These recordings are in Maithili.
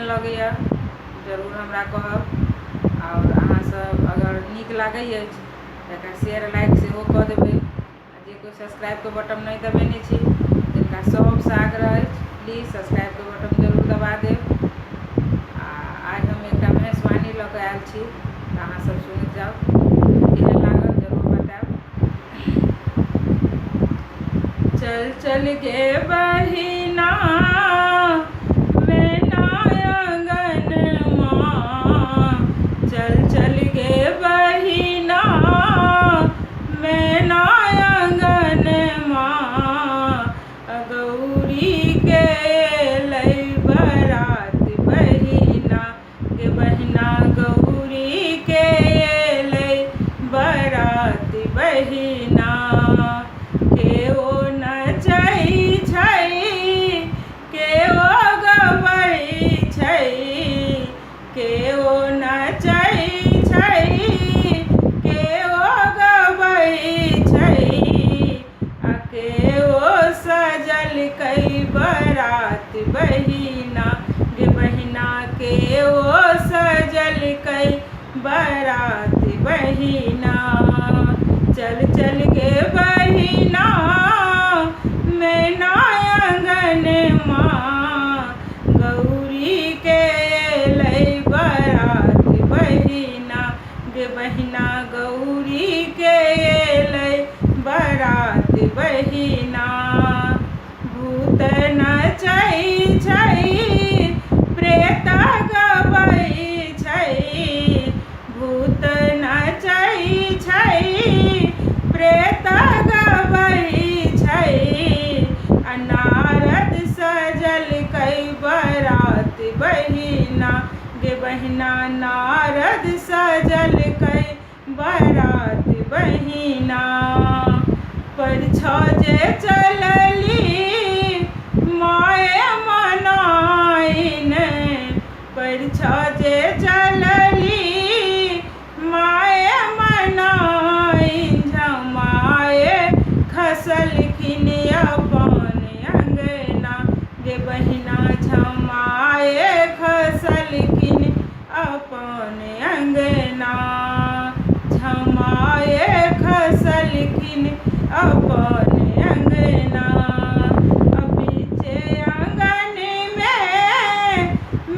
लगैए जरूर हमरा कहब। आओर अहाँसभ अगर नीक लागै अछि तऽ एकरा शेयर लाइक सेहो कऽ देबै। आ जे कोइ सब्सक्राइबके बटन नहि दबेने छी तिनका सभसँ आग्रह अछि, प्लीज सब्सक्राइबके बटन जरूर दबा देब। आ आइ हम एकटा महेशवाणी लऽ कऽ आयल छी, तऽ अहाँसभ सुनैत जाउ, केहन लागल जरूर बतायब। चल चल गे बहिना मैना आंगनमा, चल चल गे बहिना मैना आंगनमा, गौरी के अयलै बरात बहिना गे बहिना, गौरी के अयलै बरात बहिना। केओ नचै छै, केओ गबै छै, केओ नचै छै, केओ गबै छै, आ केओ सजलकै बरात बहिना गे बहिना, केओ सजलकै बरात बहिना। चल चल गे बहिना मैना आंगनमा, गौरी के अयलै बरात बहिना गे बहिना, गौरी के अयलै बरात बहिना। भूत नचै छै, प्रेत गबै छै, भूत नचै छै, प्रेत गबै छै, आ नारद सजलकै बरात बहिना गे बहिना, नारद सजलकै बरात बहिना। परिछऽ जे चलली माए मनाइन, परिछऽ जे चलली माए मनाइन, झमाए खसलखिन अपन अंगना गे बहिना, झमाए खसलखिन अपन अंगना, झमाए खसलखिन अपन अंगना। बीचे आंगनमे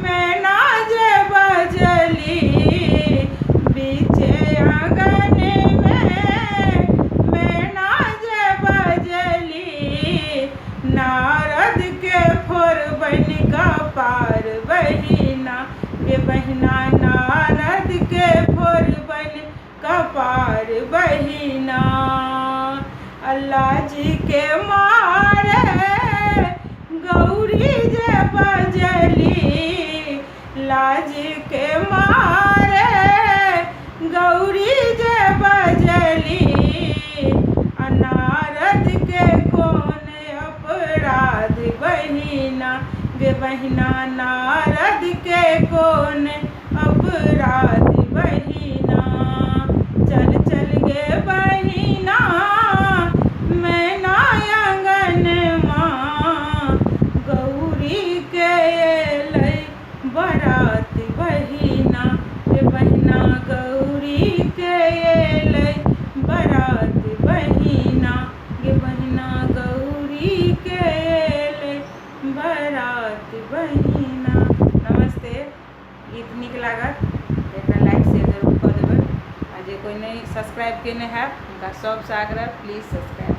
मैना जे बजली, बीचे आंगनमे मैना जे बजली, नारद के फोड़बनि कपार बहिना गे बहिना, नारद के फोड़बनि कपार बहिना। अल्लाह जी के मारे गौरी जे बजली, लाज के मारे गौरी जे बजली, आ नारद के कोन अपराध बहिना गे बहिना, नारद के कोन अपराध बहिना। चल चल गे बहिना मैना आंगनमा, गौरी के अयलै बरात बहिना गे बहिना, गौरी के अयलै बरात बहिना गे बहिना, गौरी के अयलै बरात बहिना। नमस्ते। गीत नीक लागत तऽ एकरा लाइक शेयर जरूर कऽ देबै। आ जे कोइ नहि सब्सक्राइब केने हैब हुनका सभसँ आग्रह, प्लीज सब्सक्राइब।